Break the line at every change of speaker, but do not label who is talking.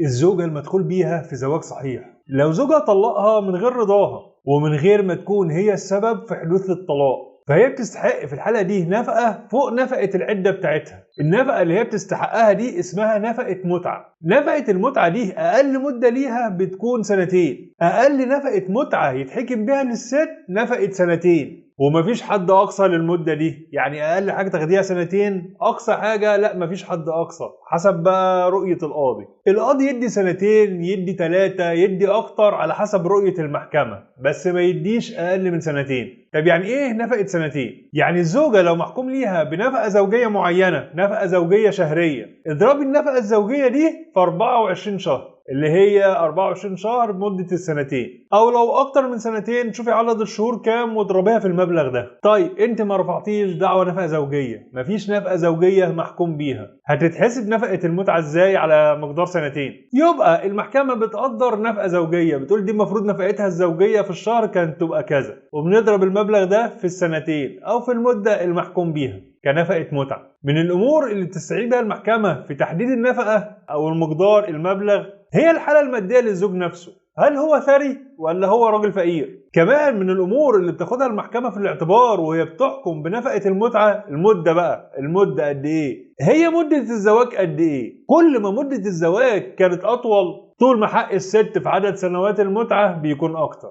الزوجة المدخول بيها في زواج صحيح لو زوجها طلقها من غير رضاها ومن غير ما تكون هي السبب في حدوث الطلاق، فهي بتستحق في الحالة دي نفقة فوق نفقة العدة بتاعتها. النفقة اللي هي بتستحقها دي اسمها نفقة متعة. نفقة المتعة دي أقل مدة ليها بتكون سنتين. أقل نفقة متعة يتحكم بيها للست نفقة سنتين، ومفيش حد أقصى للمدة دي، يعني أقل حاجة تاخديها سنتين، أقصى حاجة لا مفيش حد أقصى حسب بقى رؤية القاضي. القاضي يدي سنتين، يدي 3، يدي أكتر على حسب رؤية المحكمة، بس ما يديش أقل من سنتين. طب يعني إيه نفقة سنتين؟ يعني الزوجة لو محكوم ليها بنفقة زوجية معينة، نفقة زوجية شهرية، اضربي النفقة الزوجية دي في 24 شهر اللي هي 24 شهر بمدة السنتين، أو لو أكتر من سنتين شوفي عدد الشهور كام واضربيها في المبلغ ده. طيب أنت ما رفعتيش دعوة نفقة زوجية، مفيش نفقة زوجية محكوم بيها، هتتحسب نفقة المتعة إزاي على مقدار سنتين؟ يبقى المحكمة بتقدر نفقة زوجية، بتقول دي المفروض نفقتها الزوجية في الشهر كانت تبقى كذا، وبنضرب المبلغ ده في السنتين أو في المدة المحكوم بيها كنفقة متعة. من الأمور اللي بتستعين بها المحكمة في تحديد النفقة أو المقدار المبلغ هي الحالة المادية للزوج نفسه، هل هو ثري ولا هو راجل فقير؟ كمان من الأمور اللي بتاخدها المحكمة في الاعتبار وهي بتحكم بنفقة المتعة المدة بقى، المدة قد إيه؟ هي مدة الزواج قد إيه؟ كل ما مدة الزواج كانت أطول طول ما حق الست في عدد سنوات المتعة بيكون أكتر.